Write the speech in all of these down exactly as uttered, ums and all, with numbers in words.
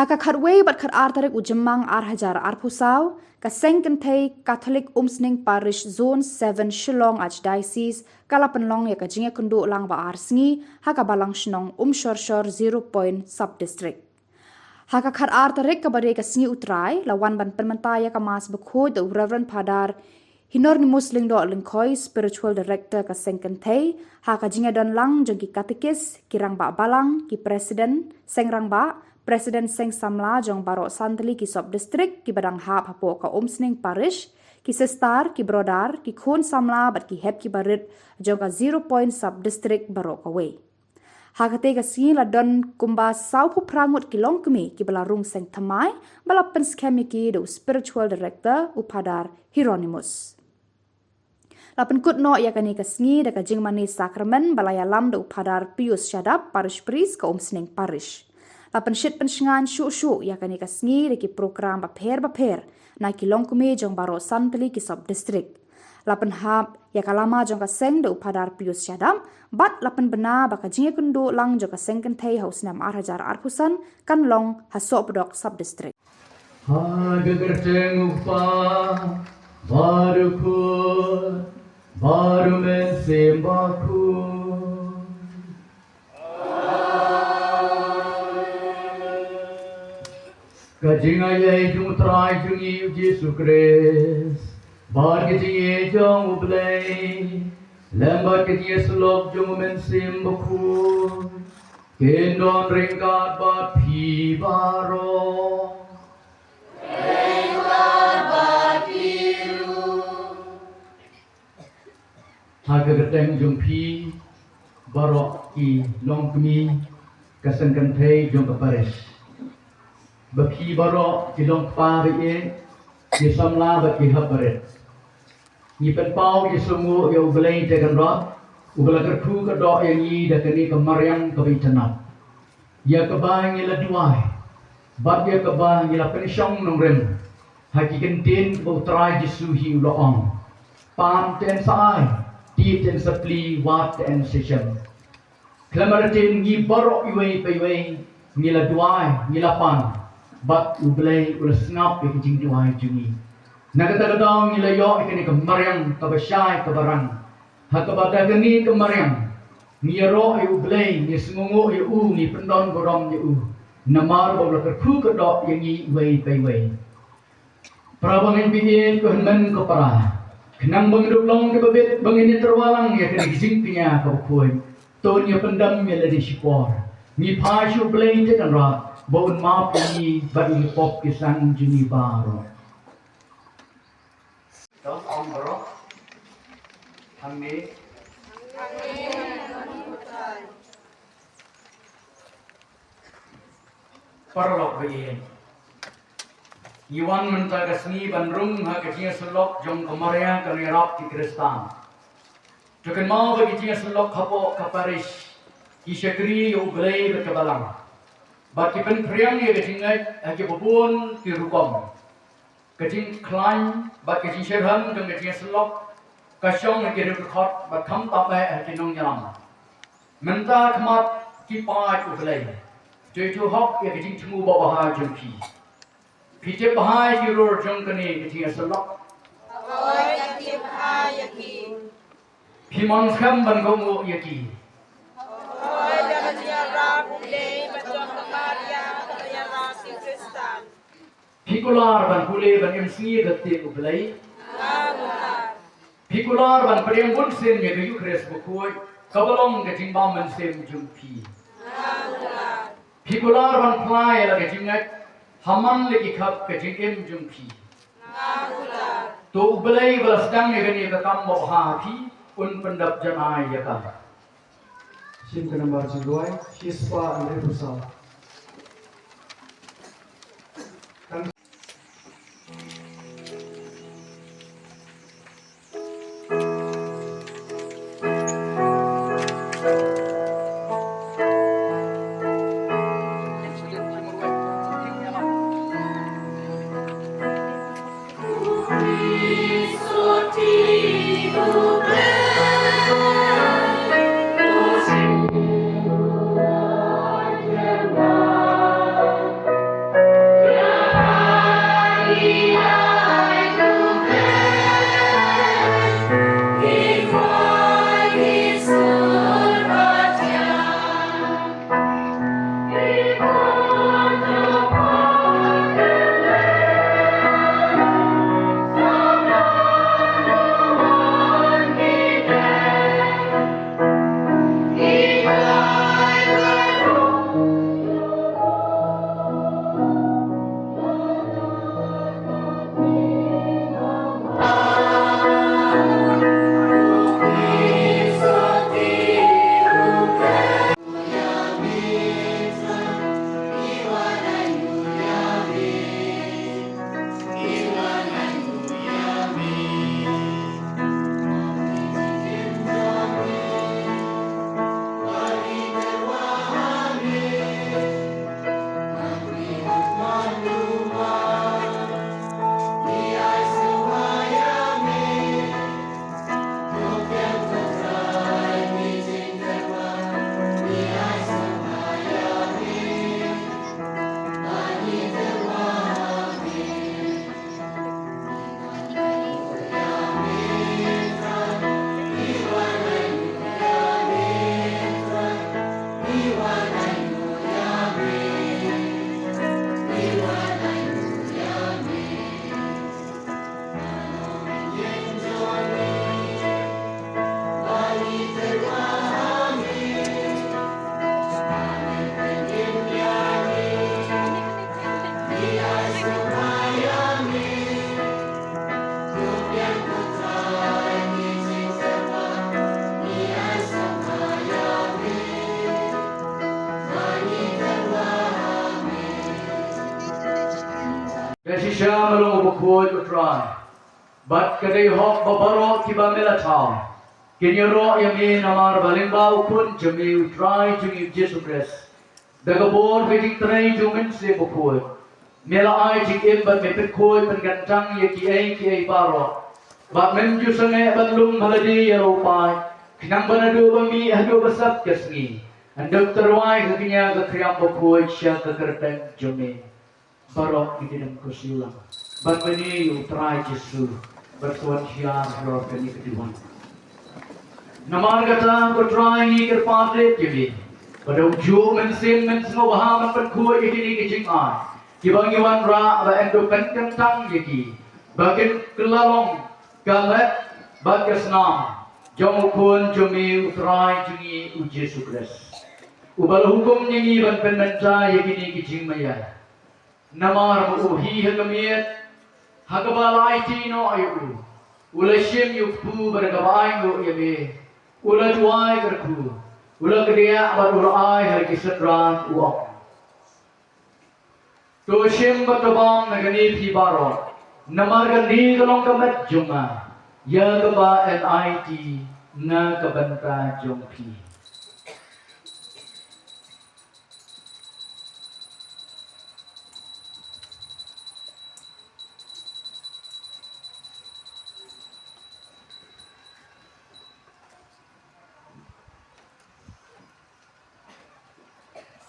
Ha ka khatwei bad khatar tarik u Jymmang ar hajar arphew saw, ka Seng Kynthei Katholik Umsning Parish Zone seven Shillong Archdiocese ka la pynlong ïa ka jingïakynduh lang ba ar sngi ha ka Balang Shnong Umshorshor Zero Point Sub District. Ha ka khatar tarik kaba dei ka sngi U Trai, la wan ban pynmynta ïa ka Mass bakhuid da u Reverend Father Hieronymus Lyngdoh Lyngkhoi, Spiritual Director ka Seng Kynthei, ha ka jingïadon lang jong ki katekis, ki rangbah balang, ki president seng rangbah, president seng samla jong baroh san tylli ki sub district kiba dang hap hapoh ka Umsning Parish, ki sister, ki brother, ki khun samla bad ki hep ki barit jong ka Zero Point Sub District baroh kawei. Ha katei ka sngi la don kumba sawphew phra ngut ki longkmie kiba la rung seng thymmai ba la pynskhem ïa ki da u Spiritual Director u Father Hieronymus. La pynkut noh ïa kane ka sngi da ka jingmane sakramen ba la ïalam da u Father Pius Shadap, Parish Priest ka Umsning Parish. La pynshit pynshngaiñ shuh shuh ïa kane ka sngi da ki program bapher bapher na ki longkmie jong baroh san tylli ki sub district. La pynhap ïa ka lama jong ka seng da u Father Pius Shadap bad la pynbna ba ka jingïakynduh lang jong ka Seng Kynthei ha u snem ar hajar arphew san kan long ha Sohpdok Sub District. Ha ka kyrteng u Kpa bad u Khun bad u Mynsiem Bakhuid. Ka jingaiei jong u Trai jong ngi u Jisu Khrist bad ka jingïeit jong u Blei lem bad ka jingïasyllok jong u Mynsiem Bakhuid kin don ryngkat bad phi baroh. Ha ka kyrteng jong phi baroh ki longkmie ka Seng Kynthei jong ka parish, bad phi baroh ki longkpa ba ïeit, ki samla bad ki hep barit, ngi pynpaw ki sngewnguh ïa u Blei Trai Kynrad uba la kyrkhu kyrdoh ïa ngi da kane ka mariang kaba itynnad, ïa kaba ngi la duwai bad ïa kaba ngi la pynshong nongrim ha ki kyntien ba u Trai Jisu hi u la ong: Pan te yn sa ai, tied te yn sa plie, wad te yn sa shem. Khlem artatien ngi baroh iwei pa iwei ngi la duwai, ngi la pan, bad u Blei u la sngap ïa ka jingduwai jong ngi. Na kata ka daw ngi la ïoh ïa kane ka mariang kaba shai kaba rang, ha kaba da kane ka mariang ngi ïaroh ïa u Blei, ngi sngewnguh ïa u, ngi pyndonburom ïa u, namar ba u la kyrkhu kyrdoh ïa ngi iwei pa iwei. Para bangeit ba ïeit, ko hynmen ko para, khnang ba ngin ïoh long kiba bit, ba ngin ïatyrwa lang ïa kane ka jingkñia kaba khuid, to ngin ïa pyndem ïa lade shipor, ngi phai sha u Blei Trai Kynrad ba un map ïa ngi bad ïa ki pop ki sang jong ngi baroh. Dang ong baroh. Amen. Paralok ba ïeit, ngi wan mynta ka sngi ban rung ha ka jingïasyllok jong ka Maria ka nongrep ki Khristan. To kynmaw ba ki jingïasyllok hapoh ka parish ki shakri ïa u Blei bad ka Balang, bad ki pynphriang ïa ka jingngeit ha kiba bun ki rukom. Ka jingkhlaiñ bad ka jingshyrkhei jong ka jingïasyllok ka shong ha ki riewdkhot bad khamtam eh ha ki nongïalam. Mynta khmat ki paid u Blei, to ïathuh hok ïa ka jingthmu babha jong phi. Phi tip bha ïa ki rur jong kane ka jingïasyllok? Hooid, nga tip bha ïa ki. Phi mon skhem ban kohnguh ïa ki? Hooid, da ka jingïarap u Blei bad jong ka Maria ka nongrep ki Khristan. Phi kular ban pule ban im sngi ha ka ktien u Blei? Nga kular. Phi kular ban pdiang bunsien ïa ka Eukharist bakhuid kaba long ka jingbam mynsiem jong phi? Nga kular. Phi kular ban phla ïa la ka jingngeit ha man la ki khap ka jingim jong phi? Nga kular. To u Blei ba la sdang ïa kane ka kam babha ha phi un pyndap janai ïa ka. Shim ka nambar jingduwai shispah hynriewphew saw. Ka shisha me long u bakhuid, ko Trai. Bad ka dei hok ba baroh kiba me la thaw kin ïaroh ïa me namar ba lyngba u Khun jong me, u Trai jong ngi u Jisu Khrist. Da ka bor ka jingtrei jong u Mynsiem Bakhuid, me la ai jingim bad me pynkhuid pynkyntang ïa kiei kiei baroh. Bad mem ju sangeh ban lum ha lade ïa la u paid, khnang ba naduh ba mih haduh ba sat ka sngi, yn dep tyrwa ïa ka kñia ka khriam bakhuid sha ka kyrteng jong me. Baroh ngi dang khuslai lang ban mane ïa u Trai Jisu bad sa wan hiar halor kane ka duwan. Namar kata, ko Trai, ngi kyrpad ïa me ba da u juh Mynsiem, men sngewbha ban pynkhuid ïa kine ki jingai kiba ngi wanrah, ba yn dep pynkyntang ïa ki ba kin kylla long ka met bad ka snam jong u Khun jong me, u Trai jong ngi u Jisu Khrist, uba la hukum ïa ngi ban pynmynta ïa kine ki jingmaïa. Namar ba u hi ha ka miet, ha kaba la aiti noh ïa u, u la shim ïa u kpu bad ha kaba ainguh ïa me, u la duwai kyrkhu, u la kdiah bad u la ai ha ki synran, u ong: To shim bad to bam na kane phi baroh, namar kane ka long ka met jong nga, ïa kaba yn aiti na ka bynta jong phi.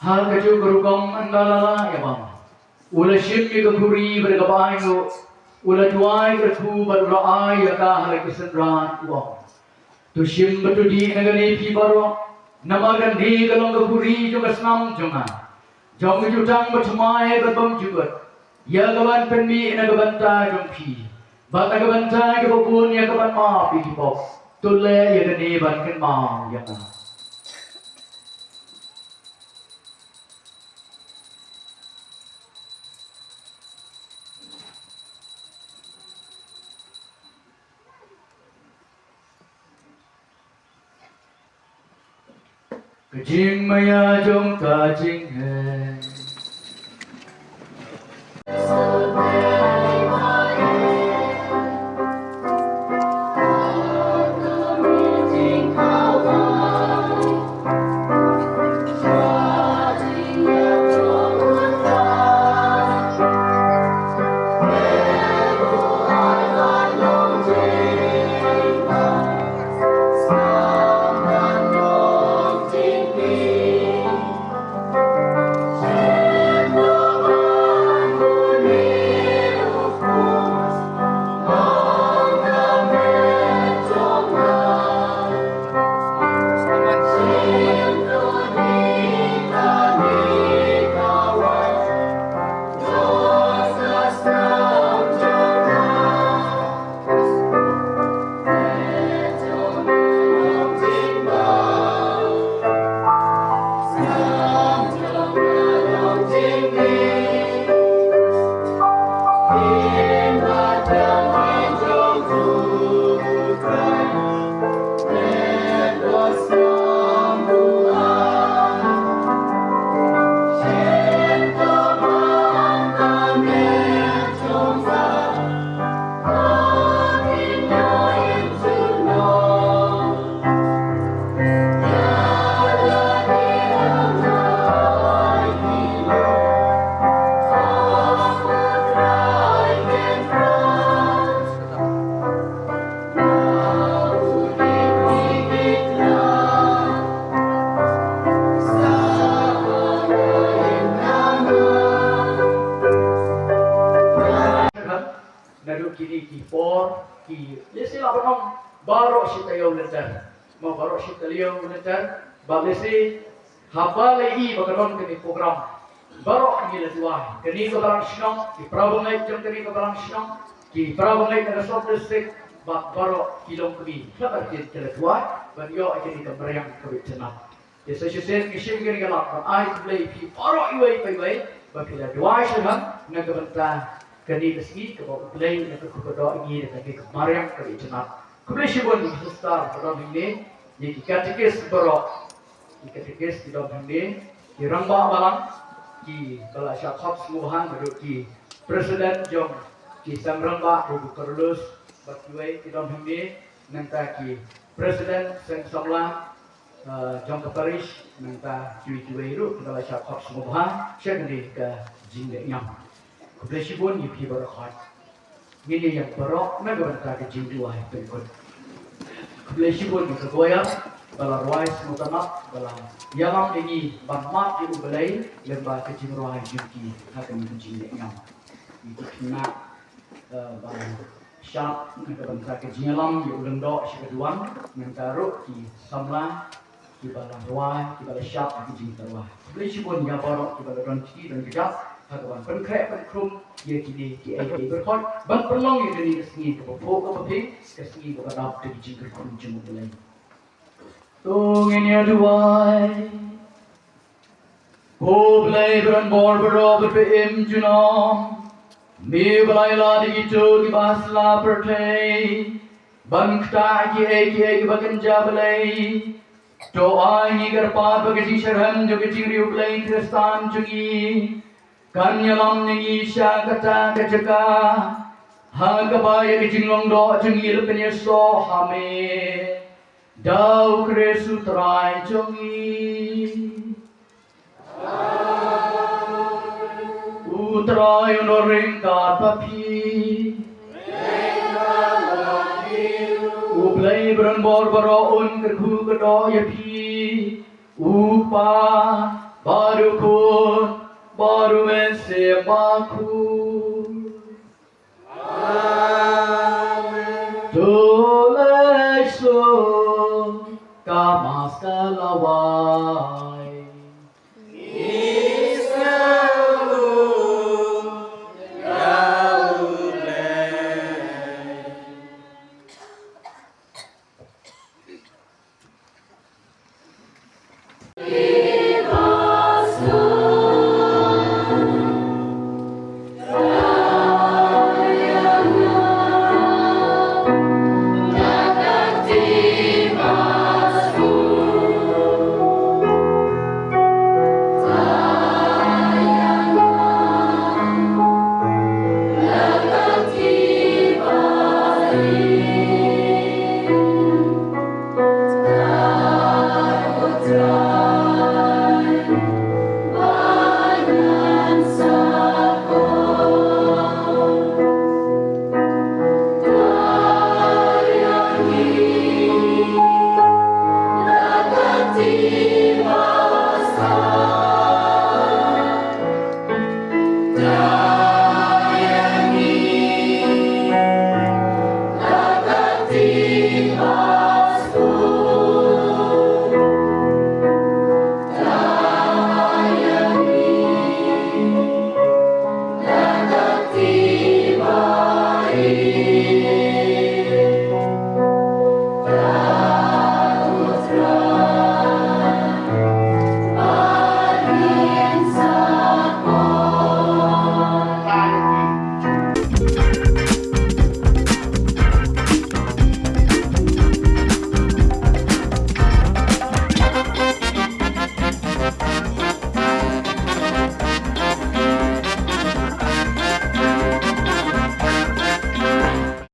Ha kajuh ka rukom, ynda la lah ïa bam, u la shim ïa ka khuri bad ha kaba ainguh, u la duwai kyrkhu bad u la ai ïa ka ha la ki synran, u ong: To shim bad to dih na kane phi baroh, namar kane ka long ka khuri jong ka snam jong nga, jong ka jutang bathymmai bad bymjukut, ïa kaban pynmih na ka bynta jong phi bad na ka bynta kiba bun ïa kaban map ïa ki pop. To leh ïa kane ban kynmaw ïa nga. Ka jingmaïa jong ka jingheh. Naduh kine ki por, ki lehse lah ban ong baroh shi taïew lynter. Mo, baroh shi taïew lynter, ba lehse haba la ïohi ba ka don kane program, baroh ngi la duwai. Kane ka balang shnong, ki para bangeit jong kane ka balang shnong, ki para bangeit na ka sub district, bad baroh ki longkmie, khlem artatien ki la duwai ban ïoh ïa kane ka mariang kaba itynnad. Te sa shisien ngi shim kane ka lad ban ai khublei ïa phi baroh iwei pa iwei ba phi la duwai shaphang na ka bynta kane ka sngi kaba U Blei u la kyrkhu kyrdoh ïa ngi da kane ka mariang kaba itynnad. Khublei shibun ïa ki sister ba don hangne, ïa ki katekis baroh, ki katekis ki don hangne, ki rangbah balang, kiba la shah khot sngewbha, naduh ki President jong ki Seng Rangbah, u Carlos, bad kiwei ki don hangne, nangta ki President Seng Samla, eh, jong ka parish, nangta kiwei kiwei ruh kiba la shah khot sngewbha sha kane ka jingleh niam. Khublei shibun ïa phi baroh. Ngin ïa ïeng baroh na ka bynta ka jingduwai pynkut. Khublei shibun ïa ka choir ba la rwai sngewtynnat, ba la ïalam ïa ngi ban mad ïa U Blei lyngba ka jingrwai jong ki ha kane ka jingleh niam. Ïa ki khynnah, eh, ba shad na ka bynta ka jingïalam ïa u lyngdoh sha ka duwan, nangta ruh ki samla kiba la rwai, kiba la shad ha ki jingtyrwa. Khublei shibun ïa baroh kiba la don kti don kjat ha kaban pynkhreh pynkhrum ïa kine kiei kiei baroh, ban pynlong ïa kane ka sngi kaba phuh kaba phi, ka sngi kaba dap da ki jingkyrkhu jong U Blei. To ngin ïa duwai. Ko Blei ba don bor baroh bad ba im junom, me ba la ïalad ïa kito kiba ha sla pyrthei ban ktah kiei kiei kiba kynja Blei. To ai ngi kyrpad ba ka jingshitrhem jong ka jingriewblei Khristan jong ngi kan ïalam ïa ngi sha kata ka jaka ha kaba ïa ka jinglong doh jong ngi la pynïasoh ha me da U Khrist U Trai jong ngi. U Trai un don ryngkat bad phi. U Blei ba don bor baroh un kyrkhu kyrdoh ïa phi. U Kpa bad U Khun bad U Mynsiem Bakhuid.